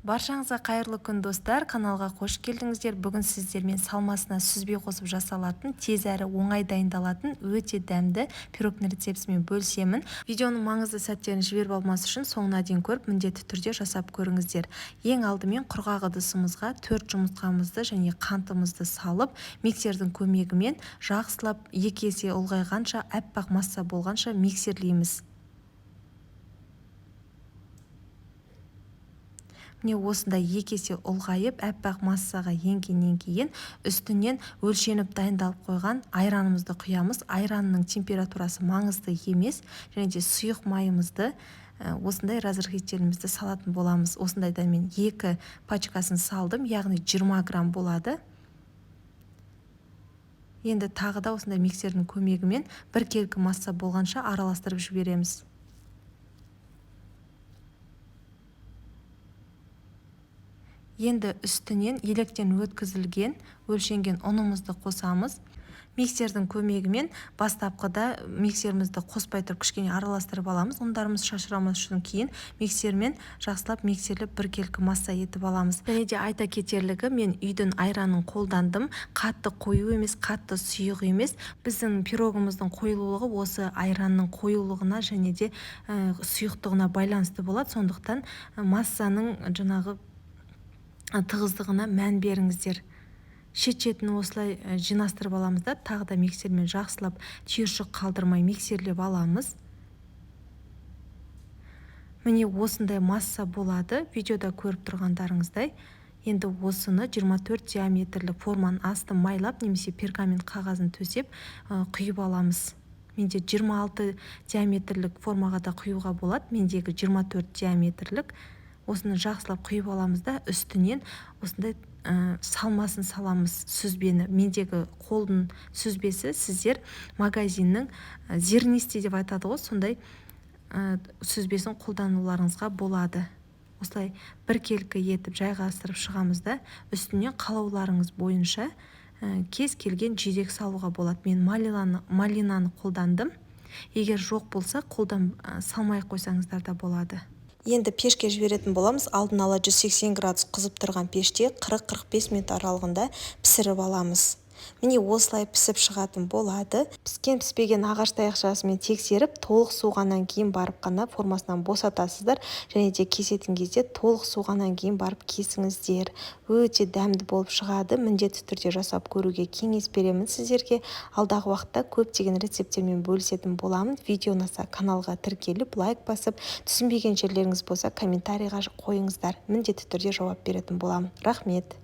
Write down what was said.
Баршаңызға қайырлы күн, достар! Каналға қош келдіңіздер. Бүгін сіздермен салмасына сүзбе қосып жасалатын, тез әрі оңай дайындалатын өте дәмді пирогтың рецептісімен бөлісемін. Видеоның маңызды сәттерін жіберіп алмас үшін соңына дейін көріп, міндетті түрде жасап көріңіздер. Ең алдымен құрғақ ыдысымызға 4 жұмыртқамызды және қантымызды салып, миксердің көмегімен жақсылап 2 есе ұлғайғанша, аппақ масса болғанша миксерлейміз. Міне, осындай 2 есе ұлғайып, аппақ массаға енгеннен кейін үстінен өлшеніп дайындалып қойған айранымызды құямыз. Айранның температурасы маңызды емес, және де сұйық майымызды, осындай разрыхлительімізді салатын боламыз. Осындайдан мен 2 пачкасын салдым, яғни 20 грамм болады. Енді тағы да осындай миксердің көмегімен біркелкі масса болғанша араластырып жібереміз. Енді үстінен електен өткізілген, өлшенген ұнымызды қосамыз. Миксердің көмегімен бастапқыда миксерімізді қоспай тұрып кішкене араластырып аламыз. Ұндарымыз шашырамас үшін кейін миксермен жақсылап миксерлеп біркелкі масса етіп аламыз. Және де айта кетерлігі, мен үйдің айранын қолдандым. Қатты қою емес, қатты сұйық емес. Біздің пирогымыздың қоюлығы осы айранның қоюлығына және де сұйықтығына байланысты болады. Сондықтан массаның жаңағы тығыздығына мән беріңіздер. Шет-шетін осылай жинастырып аламыз да, тағы да миксермен жақсылап түйіршік қалдырмай миксерлеп аламыз. Міне, осындай масса болады, видеода көріп тұрғандарыңыздай. Енді осыны 24 диаметрлі форманың астын майлап немесе пергамент қағазын төсеп, құйып аламыз. Менде 26 диаметрлік формаға да құюға болады, мендегі 24 диаметрлік. Осыны жақсылап құйып аламыз да, үстінен осындай салмасын саламыз, сүзбені. Мендегі қолдың сүзбесі, сіздер магазиннің зернистый деп айтады ғой, сондай сүзбесін қолдануларыңызға болады. Осылай біркелкі етіп жайғастырып шығамыз да, үстінен қалауларыңыз бойынша кез келген жидек салуға болады. Мен малинаны қолдандым. Егер жоқ болса, қолдан салмай қойсаңыздар да болады. Енді пешке жіберетін боламыз. Алдын ала 180 градус қызып тұрған пеште 40-45 минут аралығында пісіріп аламыз. Міне, осылай пісіп шығатын болады. Піскен піспеген ағаш таяқшасымен тексеріп, толық суығаннан кейін барып қана формасынан босатасыздар. Және де кесетін кезде толық суығаннан кейін барып кесіңіздер. Өте дәмді болып шығады. Міндетті түрде жасап көруге кеңес беремін сіздерге. Алдағы уақытта көптеген рецепттермен бөлісетін боламын. Видео ұнаса, каналға тіркеліп, лайк басып, түсінбеген жерлеріңіз болса, комментарийға қойыңыздар. Міндетті түрде жауап беретін боламын. Рахмет.